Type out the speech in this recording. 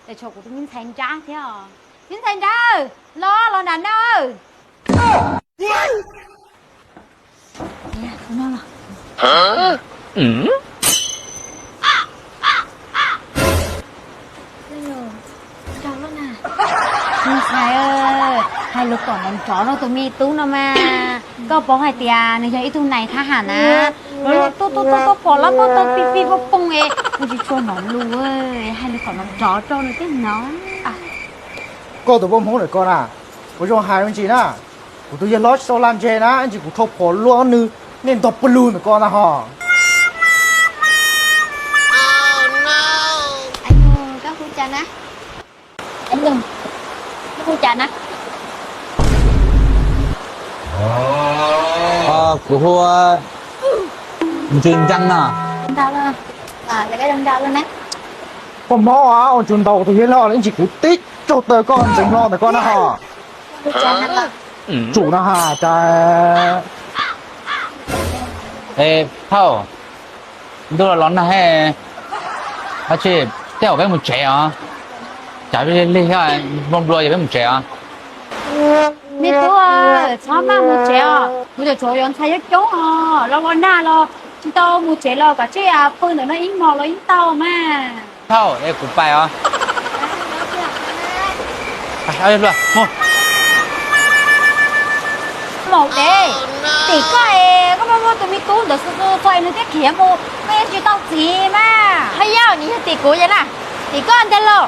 Tshuav kuv tus me ntxhais nrab thiab os. Me ntxhais nrab, los los nram no. Me ntxhais, hais lus kom nrov nrov rau tus me tub no mas. Koj paub hais tias nws yog ib tug nais thab ham na, nws tuaj tuaj tuaj tuaj pom lab tuaj tau pij pij pooj pooj es nws tsis tshua hnov lus, hais lus kom nrov nrov rau nws thiaj hnov. Koj tus poj Hmoob ntawm koj na, kuv zoo hais me ntsis na, kuv tus yawg hlob tsis tau lam ntse na, ntsis kuv rho phom luaj nws, nej ntog pw lug ntawm koj na ho. Koj hu cas na? Koj hu cas na? Kuv hu Ntsis Ncees no. Poj Hmoob, ua tsuv ntaus tus yawg hlob, ntsis kuv tib tsaug taw koj ntxeev hlo ntawm koj na ho. Tsum no ha, cas. Es phauj, ntuj los los nag, ab tsi, tej zaum peb mus tsev os. Cas lig lig thiab, nplua nplua ces peb mus tsev os. Me tub, txhob maj mus tsev os, kuv tseem tshuav yuav ntxhais coob coob os, los los nag los tsis tau mus tsev los kav tsij pw ntawm no ib hmos los yeej tau mas. Phauj, es kuv pais os. Maum dev, tim koj es koj muaj muaj tus me tub ntawd xwb xwb txog es nws thiaj khiav mus, koj yeej tsis tau txiv mas. Haj yam, nws yog tim kuv yog na, tim koj ntag lauj.